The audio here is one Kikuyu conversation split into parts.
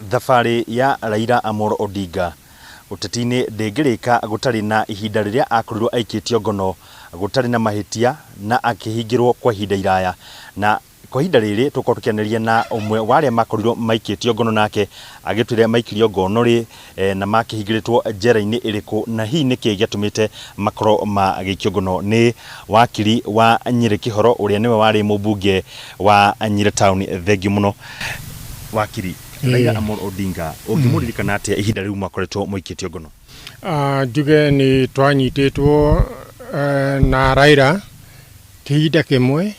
Thabarĩ ya Raila Amolo Odinga ũteti-inĩ ndĩngĩrĩka gũtarĩ na ihinda rĩrĩa akorirwo aikĩtio ngono gũtarĩ na mahĩtia na akĩhingĩrwo kwa ihinda iraya. Na kwa ihinda rĩrĩ tũgũkorwo tũkĩaranĩria na ũmwe wa arĩa makorirwo maikĩtio ngono nake agĩtwĩre maikirio ngono rĩ na makĩhingĩrĩtwo njera-inĩ ĩrĩkũ na hihi nĩkĩ gĩatũmĩte makorwo magĩikio ngono. Nĩ wakiri wa Nyĩrĩ Kĩhoro ũrĩa nĩwe warĩ mũmbunge wa Nyĩrĩ Town. Thengiũ mũno wakiri. Raila Amolo Odinga ũngĩmũririkana atĩa ihinda rĩu mwakoretwo mũikĩtio ngono? Njuge nĩ twanyitĩtwo na Raila kĩhinda kĩmwe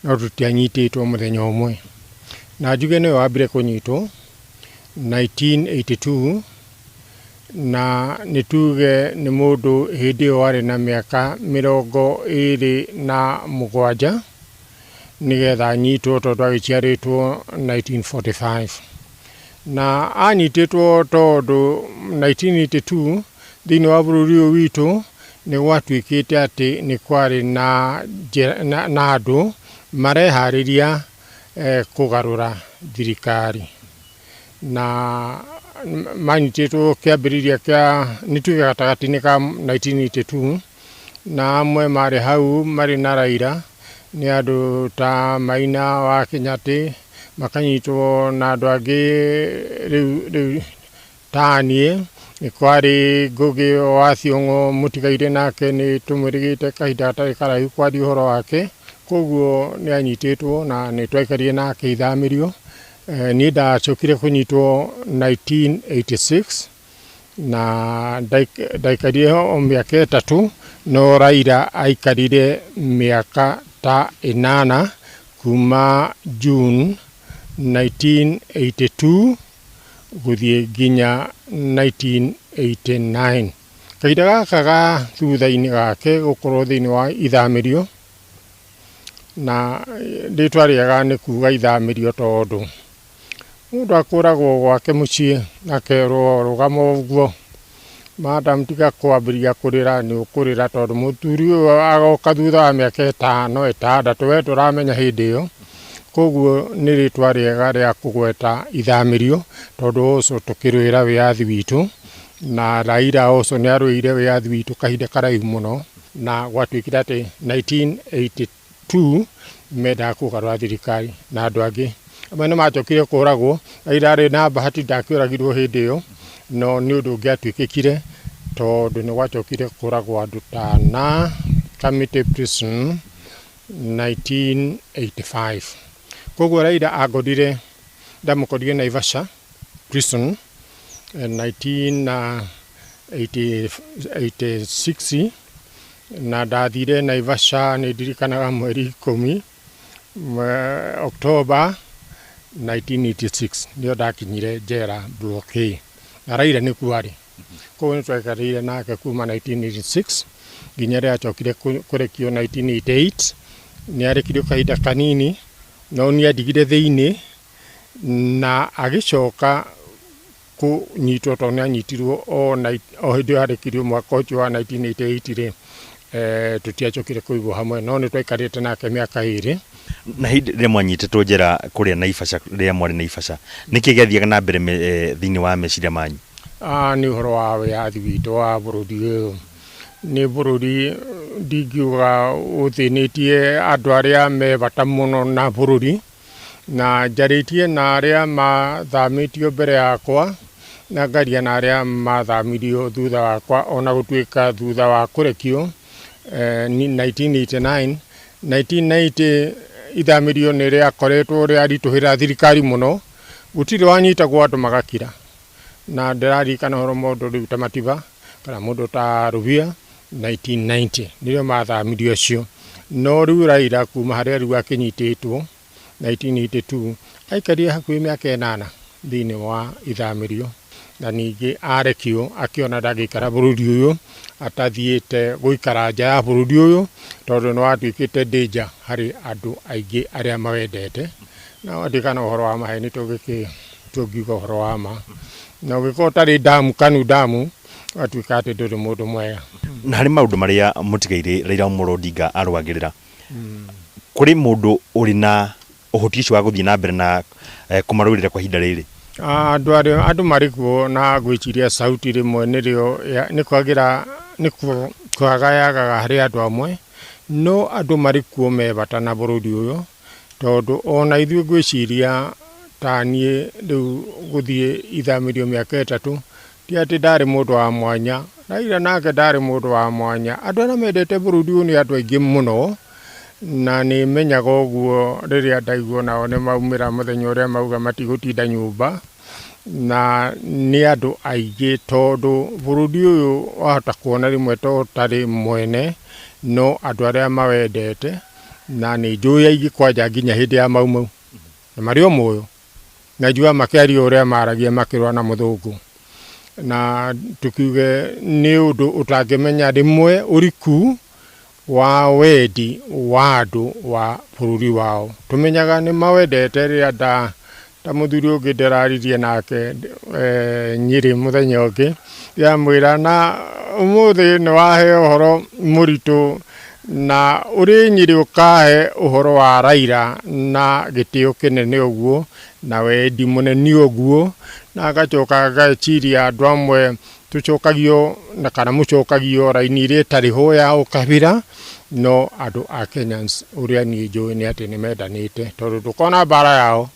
no tũtianyitĩtwo mũthenya ũmwe. Na njuge nĩwe wambire kũnyitwo 1982 na nĩ tuge nĩ mũndũ hĩndĩ ĩyo warĩ na mĩaka 27 nĩgetha anyitwo tondũ agĩciarĩtwo 1945. Na anyitĩtwo tondũ 1982 thĩinĩ wa bũrũri ũyũ witũ nĩ gwatuĩkĩte atĩ nĩ kwarĩ na na andũ mareharĩria kũgarũra thirikari. Na manyitĩtwo kĩambĩrĩria kĩa nĩ tuge gatagatĩ-inĩ ka 1982 na amwe marĩ hau marĩ na Raila nĩ andũ ta Maina wa Kĩnyatĩ, makanyitwo na andũ angĩ rĩu rĩu ta niĩ, nĩ kwarĩ Ngũgĩ wa Thiong'o mũtigairĩ nake nĩ tũmwĩrĩgĩte kahinda gatarĩ karaihu kwaria ũhoro wake, koguo nĩ anyitĩtwo na nĩ twaikarire nake ithamĩrio. Niĩ ndacokire kũnyitwo 1986 na ndaikarire o mĩaka 3 no Raila aikarire mĩaka ta 8 kuma June 1982 gũthiĩ nginya 1989. Kahinda gaka ga thutha-inĩ gake gũkorwo thĩinĩ wa ithamĩrio na rĩtwa rĩega nĩ kuga ithamĩrio tondũ mũndũ akũragwo gwake mũciĩ akerwo rũgama ũguo, madam tiga kwambĩrĩria kũrĩra nĩ ũkũrĩra tondũ mũthuri ũyũ agoka thutha wa mĩaka 5 6 we ndũramenya hĩndĩ ĩyo. Koguo nĩ rĩtwa rĩega rĩa kũgweta ithamĩrio tondũ also tũkĩrũĩra wĩyathi witũ na Raila also nĩ arũĩire wĩyathi witũ kahinda karaihu mũno na gwatuĩkire atĩ 1982 mendaga kũgarũra thirikari na andũ angĩ amwe nĩ macokire kũragwo. Raila arĩ na bahati ndakĩũragirwo hĩndĩ ĩyo no nĩ ũndũ ũngĩatuĩkĩkire tondũ nĩ gwacokire kũragwo andũ ta ana Kamiti Prison 1985. Koguo Raila angorire, ndamũkorire Naivasha Prison 1986 na ndathire Naivasha nĩ ndirikanaga mweri 10 October 1986 nĩyo ndakinyire njera Block A na Raila nĩkuo arĩ. Koguo nĩ twaikarĩire nake kuma 1986 nginya rĩrĩa acokire kũrekio 1988. Nĩ arekirio kahinda kanini no nĩ andigire thĩinĩ na agĩcoka kũnyitwo tondũ nĩ anyitirwo o hĩndĩ ĩyo arekirio mwaka ũcio wa 1988 rĩ, tũtiacokire kũigwo hamwe no nĩ twaikarĩte nake mĩaka 2. Na hĩndĩ ĩrĩa mwanyitĩtwo njera kũrĩa Naivasha, rĩrĩa mwarĩ Naivasha, nĩkĩ gĩathiaga na mbere thĩinĩ wa meciria manyu? Nĩ ũhoro wa wĩyathi witũ wa bũrũri ũyũ. Nĩ bũrũri ndingiuga ũthĩnĩtie andũ arĩa me bata mũno na bũrũri, na njarĩtie na arĩa mathamĩtio mbere yakwa na ngaria na arĩa mathamirio thutha wakwa ona gũtuĩka thutha wa kũrekio 1989 1990 ithamĩrio nĩ rĩakoretwo rĩaritũhĩra thirikari mũno, gũtirĩ wanyitagwo andũ magakira. Na ndĩraririkana ũhoro mũndũ rĩu ta Matiba kana mũndũ ta Rubia 1990 nĩrĩo mathamirio acio. No rĩu Raila kuma harĩa rĩu akĩnyitĩtwo 1982 aikarire hakuhĩ mĩaka 8 thĩinĩ wa ithamĩrio na ningĩ arekio akĩona ndangĩikara bũrũri ũyũ atathiĩte gũikara nja ya bũrũri ũyũ tondũ nĩ watuĩkĩte danger harĩ andũ aingĩ arĩa mawendete. Na watuĩka na ũhoro wa maheni tũngiuga ũhoro wa ma. Na ũngĩkorwo ũtarĩ damu kanu damu ũgatuĩka atĩ ndũrĩ mũndũ mwega. Na harĩ maũndũ marĩa mũtigairĩ Raila Amolo Odinga arũagĩrĩra, kũrĩ mũndũ ũrĩ na ũhoti ũcio wa gũthiĩ na mbere na kũmarũĩrĩra kwa ihinda rĩrĩ? Andũ arĩa andũ marĩ kuo na ngwĩciria sauti rĩmwe nĩrĩo nĩ kwagĩra nĩ kwaga yagaga harĩ andũ amwe, no andũ marĩ kuo me bata na bũrũri ũyũ, tondũ ona ithuĩ ngwĩciria ta niĩ rĩu gũthiĩ ithamĩrio mĩaka ĩtatũ, ti atĩ ndarĩ mũndũ wa mwanya, Raila nake ndarĩ mũndũ wa mwanya. Andũ arĩa mendete bũrũri ũyũ nĩ andũ aingĩ mũno, Na nĩ menyaga ũguo rĩrĩa ndaigua onao nĩ maumĩra mũthenya ũrĩa mauga matigũtinda nyũmba, na nĩ andũ aingĩ tondũ bũrũri ũyũ wahota kuona rĩmwe ta ũtarĩ mwene, no andũ arĩa mawendete, na nĩ njũĩ aingĩ kwanja nginya hĩndĩ ya Mau Mau, na marĩ o muoyo, na njugaga makĩaria ũrĩa maragia makĩrũa na mũthũngũ. Na tũkiuge nĩ ũndũ ũtangĩmenya rĩmwe ũriku wa wendi wa andũ wa bũrũri wao. Tũmenyaga nĩ mawendete rĩrĩa nda ta mũthuri ũngĩ ndĩraririe nake Nyĩrĩ mũthenya ũngĩ, ndĩramwĩra na ũmũthĩ nĩ wahe ũhoro mũritũ na ũrĩ Nyĩrĩ ũkahe ũhoro wa Raila na gĩtĩo kĩnene ũguo na wendi mũnene ũguo, na ngacoka ngeciria andũ amwe Tũcokagio na kana mũcokagio raini ĩrĩa ĩtarĩ ho ya ũkabira, no andũ a Kenyans ũrĩa niĩ njũĩ nĩ atĩ nĩ mendanĩte tondũ ndũkona mbara yao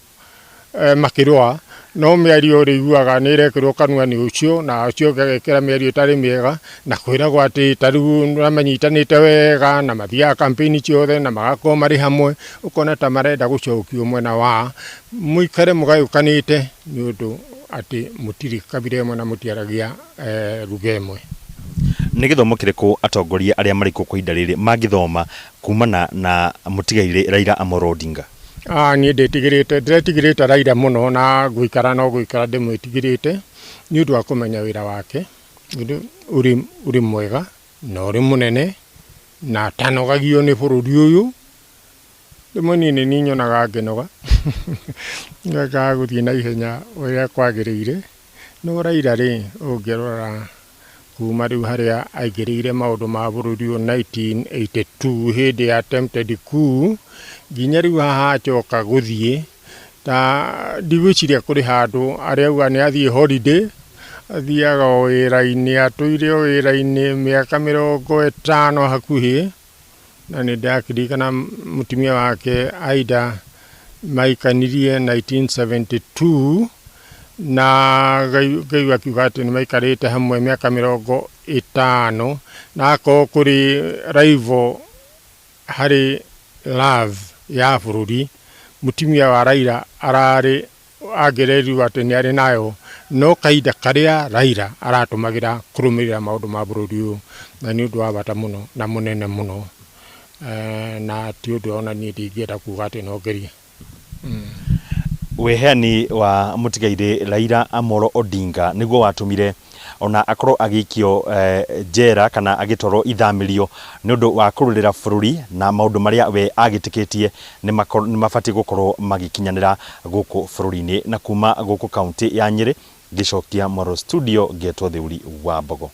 makĩrũa, no mĩario ũrĩiguaga nĩ ĩrekĩrwo kanua nĩ ũcio na ũcio ũngĩ agekĩra mĩario ĩtarĩ mĩega na kwĩragwo atĩ ta rĩu manyitanĩte wega na mathiaga campaign ciothe na magakorwo marĩ hamwe, ũkona ta marenda gũcokio mwena wa mũikare mũgayũkanĩte nĩ ũndũ atĩ mũtirĩ kabira ĩmwe na mũtiaragia lugha ĩmwe. Nĩ gĩthomo kĩrĩkũ atongoria arĩa marĩ kuo kwa ihinda rĩrĩ mangĩthoma kumana na mũtigairĩ Raila Amolo Odinga? Niĩ ndĩtigĩrĩte, ndĩretigĩrĩte Raila mũno na ngũikara no gũikara ndĩmwĩtigĩrĩte nĩ ũndũ wa kũmenya wĩra wake ũndũ ũrĩ mwega na ũrĩ mũnene na atanogagio nĩ bũrũri ũyũ. Rĩmwe niĩ nĩ niĩ nyonaga ngĩnoga, ngakaga gũthiĩ na ihenya ũrĩa kwagĩrĩire, no Raila rĩ, ũngĩrora kuma rĩu harĩa aingĩrĩire maũndũ ma bũrũri ũyũ 1982 hĩndĩ ya attempted coup, nginya rĩu haha acoka gũthiĩ, ta ndigwĩciria kũrĩ handũ arĩ auga nĩ athiĩ holiday, athiaga o wĩra-inĩ, atũire o wĩra-inĩ mĩaka 50 hakuhĩ. Na nĩ ndakĩririkana mũtumia wake Aida maikanirie 1972 na ngaigua akiuga atĩ nĩ maikarĩte hamwe mĩaka 50 na akorwo kũrĩ rival harĩ love ya bũrũri, mũtumia wa Raila ararĩ Angĩrerirwo atĩ nĩ arĩ nayo, no kahinda karĩa Raila aratũmagĩra kũrũmĩrĩra maũndũ ma bũrũri ũyũ, na nĩ ũndũ wa bata mũno na mũnene mũno, na ti ũndũ ona niĩ ndingĩenda kuga atĩ no ngerie. Wĩheani wa mũtigairĩ Raila Amolo Odinga nĩguo watũmire ona akorwo agĩikio njera kana agĩtwarwo ithamĩrio nĩ ũndũ wa kũrũĩrĩra bũrũri na maũndũ marĩa we agĩtĩkĩtie nĩ mabatiĩ gũkorwo magĩkinyanĩra gũkũ bũrũri-inĩ. Na kuma gũkũ kaũntĩ ya Nyĩrĩ ngĩcokia Moro Studio ngetwo Thĩuri wa Mbogo.